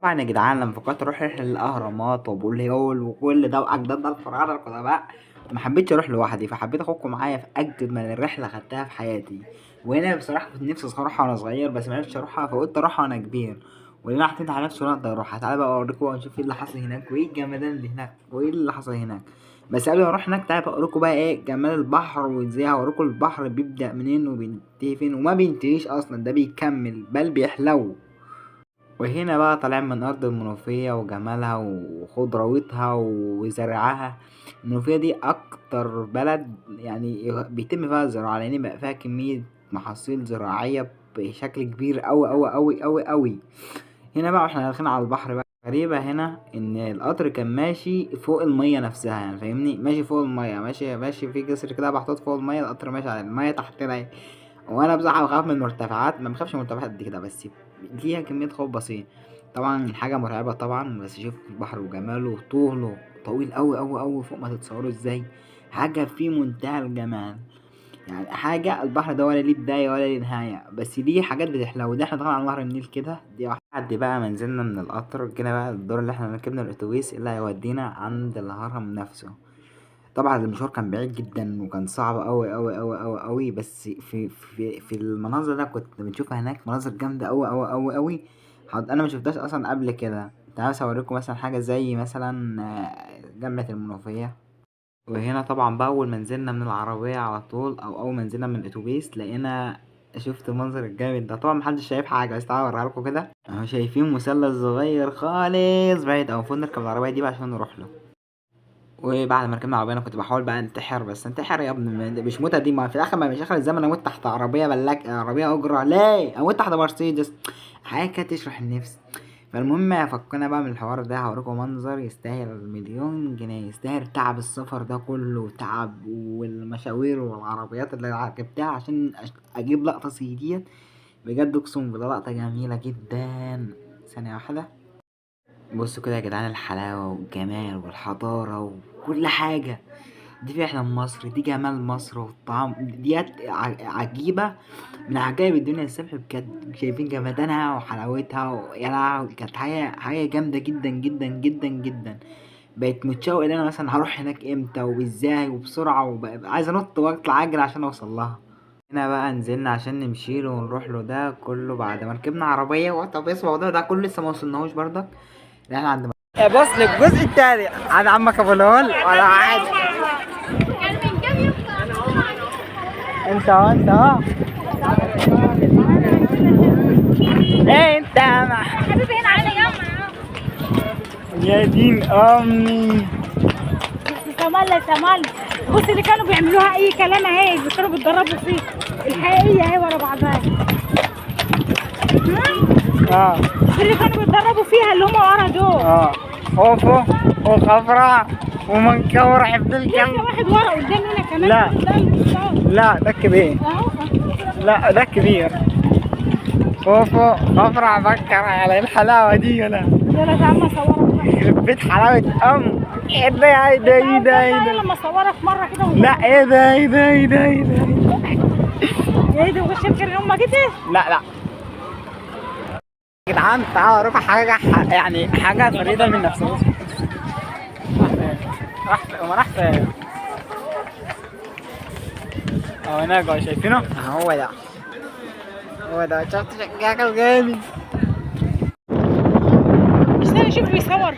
طبعا يا جدعان لما فكرت اروح رحله الاهرامات وابو الهول وكل ده واجدادنا الفراعنة القدماء، ما حبيتش اروح لوحدي، فحبيت اخدكم معايا في اجمل رحله خدتها في حياتي. وهنا بصراحة كنت نفسي اروحها وانا صغير بس ما عرفتش اروحها، فقلت اروحها وانا كبير، واللي انا حطيت على نفسي وانا اقدر اروحها. تعالى بقى اوريكم ونشوف ايه اللي حصل هناك وايه الجمدان اللي هناك وايه اللي حصل هناك. بس قبل ما اروح هناك تعالى بقى اوريكم بقى ايه جمال البحر وازاي، هوريكم البحر بيبدأ منين وبينتهي فين، وما بينتهيش اصلا، ده بيكمل بل بيحلو. وهنا بقى طالعين من أرض المنوفية وجمالها وخضروتها وزرعها. المنوفية دي أكتر بلد بيتم فيها الزراعة، لأن بقى فيها كمية محاصيل زراعية بشكل كبير أوي أوي أوي أوي أوي. هنا بقى واحنا داخلين على البحر بقى، غريبة هنا إن القطر كان ماشي فوق المية نفسها، فاهمني، ماشي فوق المية، ماشي في جسر كده محطوط فوق المية، القطر ماشي على المية تحتنا. وأنا بصراحة بخاف من المرتفعات، ما بخافش من المرتفعات قد كده، بس ليها كمية خوف بسيط. طبعا حاجة مرعبة طبعا، بس شوف البحر وجماله وطوله، طويل أوي أوي أوي فوق ما تتصوروا ازاي، حاجة في منتهى الجمال. حاجة البحر ده ولا ليه بداية ولا ليه نهاية، بس دي حاجات بتحلو. ده احنا طبعا على نهر النيل كده. دي واحدة. بعد بقى ما نزلنا من القطر جينا بقى الدور اللي احنا ركبنا الاتوبيس اللي هيودينا عند الهرم نفسه. طبعا المشوار كان بعيد جدا وكان صعب أوي أوي أوي أوي أوي، بس في المناظر اللي كنت بنشوفها هناك مناظر جامدة أوي أوي أوي أوي، أنا ما شفتهاش أصلا قبل كده. تعالوا بس أوريكم مثلا حاجة زي مثلا، جامعة المنوفية. وهنا طبعا بقى أول ما نزلنا من العربية على طول، أو أول ما نزلنا من الأتوبيس، لقينا شفت المنظر الجامد ده. طبعا محدش شايف حاجة، بس تعالوا أوريها لكم كده. أهو شايفين مثلث صغير خالص بعيد أوي، المفروض نركب العربية دي بقى عشان نروح له. وبعد ما ركبنا العربية أنا كنت بحاول بقى انتحر، بس انتحر يا ابني، مش موتة دي، ما في الآخر ما مش آخر الزمن أموت تحت عربية بلاك، عربية أجرة ليه؟ أموت تحت مرسيدس، حاجة كده تشرح النفس. فالمهم فكنا بقى من الحوار ده، هوريكم منظر يستاهل مليون جنيه، يستاهل تعب السفر ده كله، تعب والمشاوير والعربيات اللي ركبتها عشان أجيب لقطة زي ديت. بجد أقسم بالله لقطة جميلة جدا. ثانية واحدة، بصوا كده يا جدعان الحلاوة والجمال والحضارة وكل حاجة دي فعلا مصر، دي جمال مصر والطعم ديت عجيبة من عجائب الدنيا السبع بجد. شايفين جمدانها وحلاوتها يا لهوي، كانت حاجة جامدة جدا جدا جدا جدا. بقيت متشوق ان انا مثلا هروح هناك امتى وازاي وبسرعة، وبقى عايز انط واطلع اجري عشان اوصل لها. هنا بقى نزلنا عشان نمشي له ونروح له، ده كله بعد ما ركبنا عربية وطب الموضوع ده كله لسه ما وصلناهوش برضك. احنا عند بص للجزء التاني عند عمك ابو الهول ولا عاد انت اهو، انت اهو. ايه انت يا حبيبي هنا على جنب. يا دين امي. بس سمالة سمالة، بص اللي كانوا بيعملوها اي كلام اهي، اللي كانوا بيتدربوا فيه الحقيقية اهي ورا بعضها. ها؟ اللي كانوا بيتدربوا فيها اللي هم ورا دول. خوفو وخفرع ومنكور حفظ الكلب. لسه واحد ورا قدام هنا كمان. لا. قدام. لا ده كبير. اهو. لا ده كبير. خوفو خفرع بكر على الحلاوة دي. يلا. يلا تعال ما اصورك. يخرب بيت حلاوة أم. ايه ده؟ ايه ده؟ ايه ده؟ ايه ده؟ لما اصورك مرة كده لا ايه ده؟ ايه ده؟ ايه ده؟ ايه ده؟ ايه ده؟ وش الكريم امك كده؟ لا لا يا جدعان تعالوا اوريكم حاجة حاجة فريدة من نفسها. راح فين؟ هو راح فين؟ اهو هناك اهو، شايفينه؟ هو ده، هو ده. شفت شكله جامد. استنى شوف بيصور.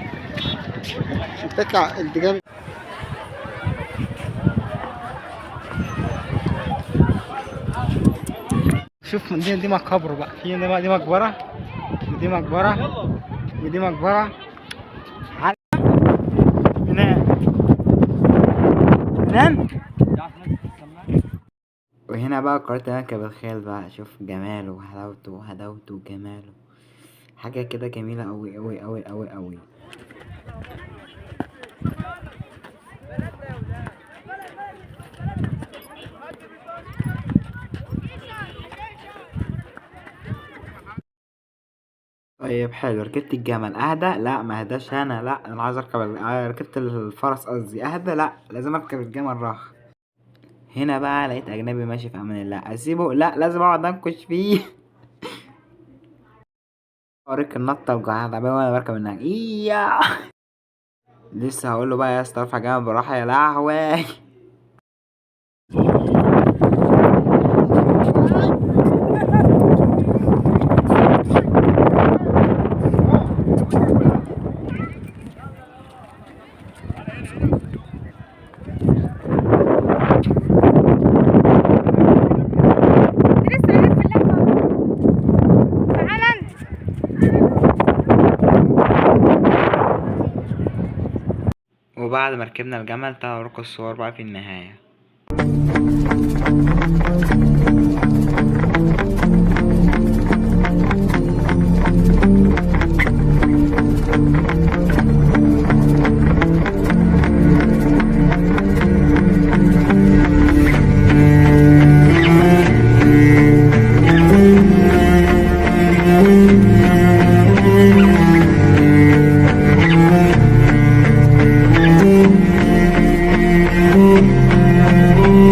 بتطلع الدجاج. شوف دي مقابر بقى، في دي مقبرة، ودي مقبرة، ودي مقبرة. هناك. نام. وهنا بقى قررت اركب الخيل بقى، اشوف جماله وحلاوته وهداوته وجماله، حاجة كده جميلة أوي أوي أوي أوي أوي. طيب حلو، ركبت الجمل اهدى؟ لا ما اهداش انا، لا انا عايز اركب ركبت الفرس قصدي، اهدى؟ لا لازم اركب الجمل. راح هنا بقى لقيت اجنبي ماشي في امان الله، اسيبه؟ لا لازم اقعد انكش فيه. اوريك النطه والعربية وانا بركب النهج. اياه لسه هقول له بقى يا اسطى ارفع جنب بالراحة يا لهوي. لسه هنلف اللفة. تعالى انت. وبعد ما ركبنا الجمل تعالوا اوريكم الصور بقى في النهاية.